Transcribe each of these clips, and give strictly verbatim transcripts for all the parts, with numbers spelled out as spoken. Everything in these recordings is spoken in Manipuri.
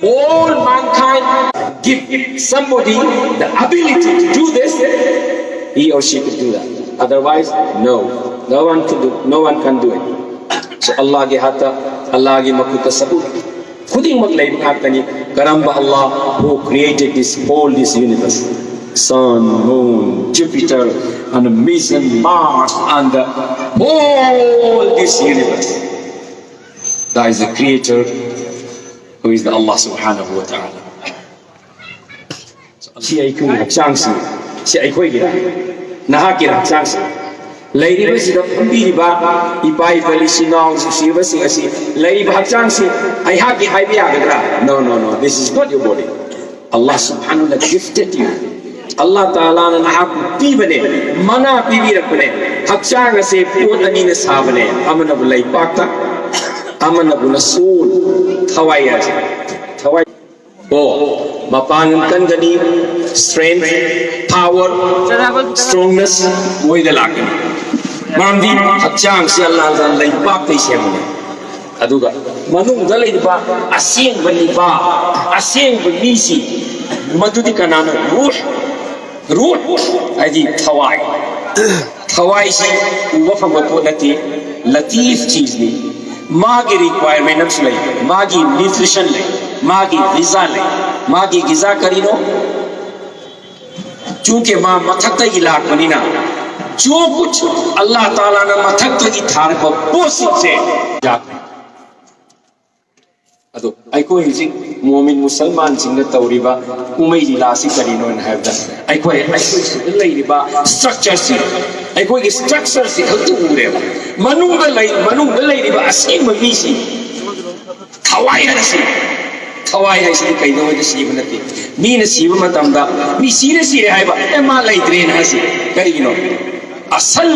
All mankind give somebody the ability to do this, he or she could do that. Otherwise, no. No one could do, no one can do it. So Allahꯒꯤ ꯍꯥꯠꯇ, Allahꯒꯤ ꯃꯈꯨꯠꯇ ꯁꯔꯨꯛ ꯈꯨꯗꯤꯡꯃꯛ ꯂꯩꯕ ꯉꯥꯛꯇꯅꯤ꯫ ꯀꯔꯝꯕ Allah who created this whole this universe? Sun, moon, Jupiter, and the mission, Mars, and the whole this universe. There is a creator who is the Allah subhanahu wa ta'ala. ꯁꯤ ꯑꯩꯈꯣꯏꯒꯤ ꯍꯛꯆꯥꯡꯁꯤ, ꯁꯤ ꯑꯩꯈꯣꯏꯒꯤꯔ? ꯅꯍꯥꯛꯀꯤꯔ ꯍꯛꯆꯥꯡꯁꯤ? ꯂꯩꯔꯤꯕꯁꯤꯗ ꯐꯝꯕꯤꯔꯤꯕ ꯏꯄꯥ ꯏꯄꯜ ꯏꯆꯤꯟ ꯏꯅꯥꯎ ꯅꯨꯡꯁꯤꯕꯁꯤꯡ ꯑꯁꯤ, ꯂꯩꯔꯤꯕ ꯍꯛꯆꯥꯡꯁꯤ ꯑꯩꯍꯥꯛꯀꯤ ꯍꯥꯏꯕ ꯌꯥꯒꯗ꯭ꯔꯥ? No, no, no, this is not your body. Allah subhanahu wa ta'ala gifted you. Allah Ta'alaꯅ ꯅꯍꯥꯛꯄꯨ ꯄꯤꯕꯅꯦ, ꯃꯅꯥ ꯄꯤꯕꯤꯔꯛꯄꯅꯦ꯫ ꯍꯛꯆꯥꯡ ꯑꯁꯦ ꯄꯣꯠ ꯑꯅꯤꯅ ꯁꯥꯕꯅꯦ, ꯑꯃꯅꯕꯨ ꯂꯩꯄꯥꯛꯇ, ꯑꯃꯅꯕꯨꯅ soul, ꯊꯋꯥꯏ ꯍꯥꯏꯁꯦ꯫ ꯊꯋꯥꯏ꯫ ꯑꯣ, ꯃꯄꯥꯡꯒꯜ ꯀꯟꯒꯅꯤ, strength, power, strongness ꯃꯣꯏꯗ ꯂꯥꯛꯀꯅꯤ꯫ ꯃꯔꯝꯗꯤ ꯍꯛꯆꯥꯡꯁꯤ ꯑꯜꯂꯥꯍꯅ ꯂꯩꯄꯥꯛꯇꯩ ꯁꯦꯝꯕꯅꯦ꯫ ꯑꯗꯨꯒ ꯃꯅꯨꯡꯗ ꯂꯩꯔꯤꯕ ꯑꯁꯦꯡꯕ ꯅꯤꯄꯥ, ꯑꯁꯦꯡꯕ ꯃꯤꯁꯤ, ꯃꯗꯨꯗꯤ ꯀꯅꯥꯅꯣ? ꯔꯨꯍ꯫ ꯔꯨꯍ ꯍꯥꯏꯗꯤ ꯊꯋꯥꯏ꯫ ꯊꯋꯥꯏꯁꯤ ꯎꯕ ꯐꯪꯕ ꯄꯣꯠ ꯅꯠꯇꯦ, ꯂꯇꯤꯐ ꯆꯤꯖꯅꯤ꯫ ꯃꯥꯒꯤ requirement ꯑꯃꯁꯨ ꯂꯩ, ꯃꯥꯒꯤ nutrition ꯂꯩ, ꯃꯥꯒꯤ ꯒꯤꯖꯥ ꯂꯩ꯫ ꯃꯥꯒꯤ ꯒꯤꯖꯥ ꯀꯔꯤꯅꯣ? ꯆꯨꯝꯀꯦ ꯃꯥ ꯃꯊꯛꯇꯒꯤ ꯂꯥꯛꯄꯅꯤꯅ, ꯆꯣ ꯀꯨꯆ ꯑꯜꯂꯥꯍ ꯇꯥꯂꯥꯅ ꯃꯊꯛꯇꯒꯤ ꯊꯥꯔꯛꯄ ꯄꯣꯠꯁꯤꯡꯁꯦ ꯂꯥꯛꯄꯅꯤ꯫ ꯑꯗꯣ ꯑꯩꯈꯣꯏ ꯍꯧꯖꯤꯛ ꯃꯣꯃꯤꯟ ꯃꯨꯁꯜꯃꯥꯟꯁꯤꯡꯅ ꯇꯧꯔꯤꯕ ꯀꯨꯝꯍꯩ ꯂꯤꯂꯥꯁꯤ ꯀꯔꯤꯅꯣ ꯍꯥꯏꯅ ꯍꯥꯏꯕꯗ, ꯑꯩꯈꯣꯏ, ꯑꯩꯈꯣꯏ ꯁꯤꯗ ꯂꯩꯔꯤꯕ structureꯁꯤ, ꯑꯩꯈꯣꯏꯒꯤ structureꯁꯤ ꯈꯛꯇ ꯎꯔꯦꯕ꯫ ꯃꯅꯨꯡꯗ ꯂꯩ, ꯃꯅꯨꯡꯗ ꯂꯩꯔꯤꯕ ꯑꯁꯦꯡꯕ ꯃꯤꯁꯤ, ꯊꯋꯥꯏ ꯍꯥꯏꯁꯤ, ꯊꯋꯥꯏ ꯍꯥꯏꯁꯤꯗꯤ ꯀꯩꯗꯧꯉꯩꯗ ꯁꯤꯕ ꯅꯠꯇꯦ꯫ ꯃꯤꯅ ꯁꯤꯕ ꯃꯇꯝꯗ ꯃꯤ ꯁꯤꯔꯦ, ꯁꯤꯔꯦ ꯍꯥꯏꯕ, "ꯑꯦ, ꯃꯥ ꯂꯩꯇ꯭ꯔꯦꯅ" ꯍꯥꯏꯁꯤ ꯀꯔꯤꯒꯤꯅꯣ? ꯑꯁꯜ,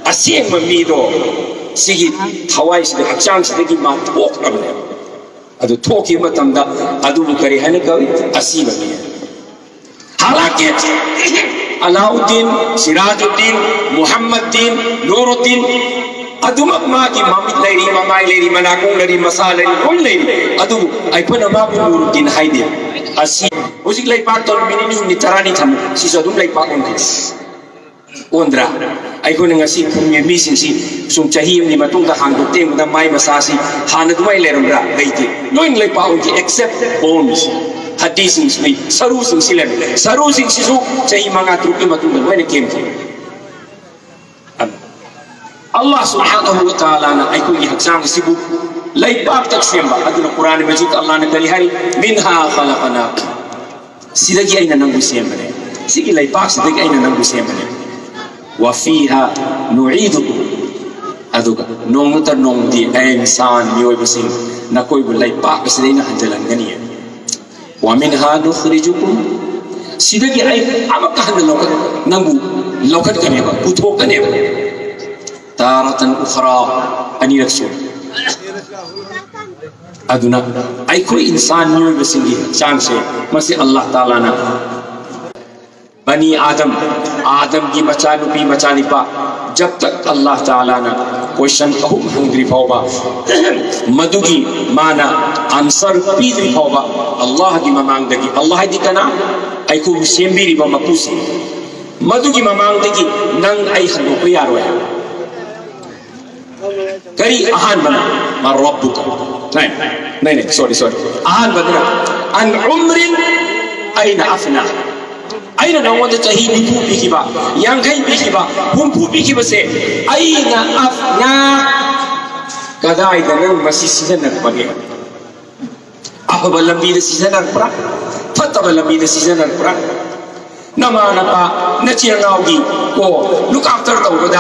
ꯑꯁꯦꯡꯕ ꯃꯤꯗꯣ ꯁꯤꯒꯤ ꯊꯋꯥꯏꯁꯤꯗ, ꯍꯛꯆꯥꯡꯁꯤꯗꯒꯤ ꯃꯥ ꯊꯣꯛꯈ꯭ꯔꯕꯅꯦꯕ꯫ ꯑꯗꯨ ꯊꯣꯛꯈꯤꯕ ꯃꯇꯝꯗ ꯑꯗꯨꯕꯨ ꯀꯔꯤ ꯍꯥꯏꯅ ꯀꯧꯏ? ꯑꯁꯤꯕ ꯃꯤ꯫ ꯍꯥꯂꯥꯀꯦ ꯑꯂꯥꯎꯗꯤꯟ, ꯁꯤꯔꯥꯖꯨꯗꯤꯟ, ꯃꯨꯍꯝꯃꯗꯤꯟ, ꯅꯨꯔꯨꯗꯤꯟ, ꯑꯗꯨꯃꯛ ꯃꯥꯒꯤ ꯃꯃꯤꯠ ꯂꯩꯔꯤ, ꯃꯃꯥꯏ ꯂꯩꯔꯤ, ꯃꯅꯥꯀꯣꯡ ꯂꯩꯔꯤ, ꯃꯁꯥ ꯂꯩꯔꯤ, ꯂꯣꯏ ꯂꯩꯔꯤ꯫ ꯑꯗꯨꯕꯨ ꯑꯩꯈꯣꯏꯅ ꯃꯥꯕꯨ ꯅꯨꯔꯨꯗꯤꯟ ꯍꯥꯏꯗꯦ꯫ ꯑꯁꯤ ꯍꯧꯖꯤꯛ ꯂꯩꯄꯥꯛꯇ ꯅꯨꯃꯤꯠ ꯅꯤꯅꯤ ꯍꯨꯝꯅꯤ ꯇꯔꯥꯅꯤ ꯊꯝꯃꯨ, ꯁꯤꯁꯨ ꯑꯗꯨꯝ ꯂꯩꯄꯥꯛ ꯑꯣꯟꯈꯤꯅꯤ꯫ ꯑꯣꯟꯗ꯭ꯔꯥ? ꯑꯩꯈꯣꯏꯅ ꯉꯁꯤ ꯐꯨꯝꯒꯤ ꯃꯤꯁꯤꯡꯁꯤ ꯁꯨꯝ ꯆꯍꯤ ꯑꯃꯒꯤ ꯃꯇꯨꯡꯗ ꯍꯥꯡꯗꯣꯛ ꯇꯦꯡꯕꯗ ꯃꯥꯏ ꯃꯁꯥꯁꯤ ꯍꯥꯟꯅ ꯑꯗꯨꯃꯥꯏꯅ ꯂꯩꯔꯝꯕ꯭ꯔꯥ? ꯂꯩꯇꯦ꯫ ꯂꯣꯏꯅ ꯂꯩꯄꯥꯛ ꯑꯣꯟꯈꯤ, except bones, ꯍꯗꯤꯁꯤꯡꯁꯤ, ꯁꯔꯨꯁꯤꯡꯁꯤ ꯂꯩꯔꯝꯃꯤ꯫ ꯁꯔꯨꯁꯤꯡꯁꯤꯁꯨ ꯆꯍꯤ ꯃꯉꯥ ꯇꯔꯨꯛꯀꯤ ꯃꯇꯨꯡꯗ ꯂꯣꯏꯅ ꯀꯦꯟꯈꯤ꯫ ꯑꯜꯂꯥꯍ ꯁꯨꯕꯍꯥꯅꯍꯨ ꯋ ꯇꯥꯂꯥꯅ ꯑꯩꯈꯣꯏꯒꯤ ꯍꯛꯆꯥꯡ ꯑꯁꯤꯕꯨ ꯂꯩꯄꯥꯛꯇ ꯁꯦꯝꯕ꯫ ꯑꯗꯨꯅ ꯀꯨꯔꯥꯟ ꯃꯖꯤꯗ ꯑꯜꯂꯥꯍꯅ ꯀꯔꯤ ꯍꯥꯏꯔꯤ? "ꯃꯤꯟꯍꯥ ꯈꯂꯛꯅꯥꯀꯨꯝ", ꯁꯤꯗꯒꯤ ꯑꯩꯅ ꯅꯪꯕꯨ ꯁꯦꯝꯕꯅꯦ, ꯁꯤꯒꯤ ꯂꯩꯄꯥꯛꯁꯤꯗꯒꯤ ꯑꯩꯅ ꯅꯪꯕꯨ ꯁꯦꯝꯕꯅꯦ꯫ "ꯋ ꯐꯤꯍꯥ ꯅꯨꯏꯗꯨꯀꯨꯝ", ꯑꯗꯨꯒ ꯅꯣꯡꯃꯇ ꯅꯣꯡꯃꯗꯤ ꯑꯩ ꯏꯟꯁꯥꯟ, ꯃꯤꯑꯣꯏꯕꯁꯤꯡ, ꯅꯈꯣꯏꯕꯨ ꯂꯩꯄꯥꯛ ꯑꯁꯤꯗ ꯑꯩꯅ ꯍꯟꯖꯤꯜꯍꯟꯒꯅꯤ꯫ "ꯋ ꯃꯤꯟꯍꯥ ꯅꯨꯈ꯭ꯔꯤꯖꯨꯀꯨꯝ", ꯁꯤꯗꯒꯤ ꯑꯩ ꯑꯃꯨꯛꯀ ꯍꯟꯅ ꯂꯧꯈꯠ ꯅꯪꯕꯨ ꯂꯧꯈꯠꯀꯅꯦꯕ, ꯄꯨꯊꯣꯛꯀꯅꯦꯕ꯫ "ꯇꯥꯔꯥꯇꯟ ꯎꯈ꯭ꯔꯥ", ꯑꯅꯤꯔꯛ ꯁꯨꯔꯦ꯫ ꯑꯗꯨꯅ ꯑꯩꯈꯣꯏ ꯏꯟꯁꯥꯟ ꯃꯤꯑꯣꯏꯕꯁꯤꯡꯒꯤ ꯍꯛꯆꯥꯡꯁꯦ, ꯃꯁꯤ ꯑꯜꯂꯥꯍ ꯇꯥꯂꯥꯅ ꯕꯅꯤ ꯑꯥꯗꯝ, ꯑꯥꯗꯝꯒꯤ ꯃꯆꯥꯅꯨꯄꯤ ꯃꯆꯥꯅꯤꯄꯥ, ꯖꯕ ꯇꯛ ꯑꯜꯂꯥꯍ ꯇꯥꯂꯥꯅ ꯀꯣꯏꯁꯟ ꯑꯍꯨꯝ ꯍꯪꯗ꯭ꯔꯤ ꯐꯥꯎꯕ, ꯃꯗꯨꯒꯤ ꯃꯥꯅ ꯑꯟꯁꯔ ꯄꯤꯗ꯭ꯔꯤ ꯐꯥꯎꯕ, ꯑꯜꯂꯥꯍꯒꯤ ꯃꯃꯥꯡꯗꯒꯤ, ꯑꯜꯂꯥꯍ ꯍꯥꯏꯗꯤ ꯀꯅꯥ? ꯑꯩꯈꯣꯏꯕꯨ ꯁꯦꯝꯕꯤꯔꯤꯕ ꯃꯄꯨꯁꯤꯡ꯫ ꯃꯗꯨꯒꯤ ꯃꯃꯥꯡꯗꯒꯤ ꯅꯪ ꯑꯩ ꯍꯟꯗꯣꯛꯄ ꯌꯥꯔꯣꯏ ꯍꯥꯏꯕ꯫ ꯀꯔꯤ ꯑꯍꯥꯟꯕꯅ? "ꯃꯥ ꯔꯕꯨꯀ?" ꯅꯥꯏ, ꯅꯥꯏ, ꯅꯥꯏ, ꯁꯣꯔꯤ, ꯁꯣꯔꯤ꯫ ꯑꯍꯥꯟꯕꯗꯅ "ꯑꯟ ꯎꯝꯔꯤꯟ ꯑꯩꯅ ꯑꯐꯅꯥ", ꯑꯩꯅ ꯅꯉꯣꯟꯗ ꯆꯍꯤ ꯅꯤꯐꯨ ꯄꯤꯈꯤꯕ, ꯌꯥꯡꯈꯩ ꯄꯤꯈꯤꯕ, ꯍꯨꯝꯐꯨ ꯄꯤꯈꯤꯕꯁꯦ, "ꯑꯩꯅ ꯑꯐꯅꯥ", ꯀꯗꯥꯏꯗ ꯅꯪ ꯃꯁꯤ ꯁꯤꯖꯤꯟꯅꯔꯛꯄꯒꯦ? ꯑꯐꯕ ꯂꯝꯕꯤꯗ ꯁꯤꯖꯤꯟꯅꯔꯛꯄ꯭ꯔꯥ? ꯐꯠꯇꯕ ꯂꯝꯕꯤꯗ ꯁꯤꯖꯤꯟꯅꯔꯛꯄ꯭ꯔꯥ? ꯅꯃꯥ ꯅꯄꯥ, ꯅꯆꯤꯟ ꯅꯅꯥꯎꯒꯤ ꯀꯣ look after ꯇꯧꯕꯗ